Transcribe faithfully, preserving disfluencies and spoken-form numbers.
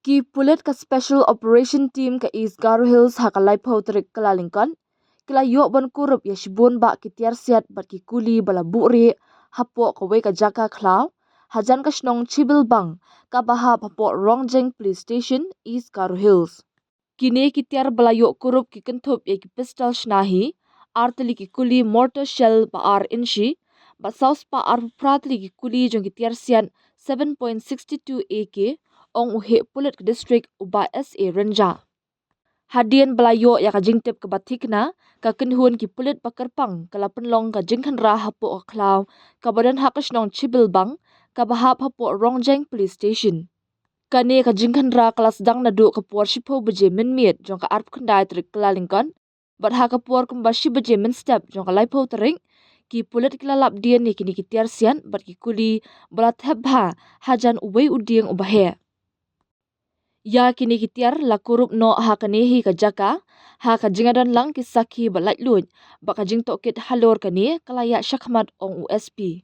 Ki pulit ka Special Operation Team ka East Garo Hills ha ka laiphew tarik Kyllalyngkot ki la ïoh ban kurup ïa shibun bah ki tiar siat bad ki kuli ba la buhrieh hapoh kawei ka jaka khlaw hajan ka shnong Chibilbang kaba hap hapoh Rongjeng Police Station, East Garo Hills. Kine ki tiar ba la ïoh kurup ki kynthup ïa ki pistol shna hi, ar tylli ki kuli mortar shell ba ar inshi, bad saw spah arphew phra tylli ki kuli jong ki tiar siat seven point six two A K, ong u heh pulit ka district u Bah S A Rynjah. Hadien ba la ïoh ïa ka jingtip kaba thikna, ka kynhun ki pulit ba kyrpang ka la pynlong ka jingkhynra hapoh ka khlaw kaba don ha ka shnong Chibilbang kaba hap hapoh Rongjeng Police Station. Kane ka jingkhynra ka la sdang naduh ka por shiphew baje mynmiet jong ka arphew khyndai tarik Kyllalyngkot, bad ha ka por kumba shi baje mynstep jong ka laiphew tarik, ki pulit ki la lap dien ïa kine ki tiar siat bad ki kuli ba la thep bha hajan uwei u dieng uba heh. Ïa kine ki tiar la kurup noh ha kane hi ka jaka ha ka jingïadon lang ki sakhi ba laitluid, bad ka jingtohkit halor kane ka la ïaid shakhmat, ong u S P.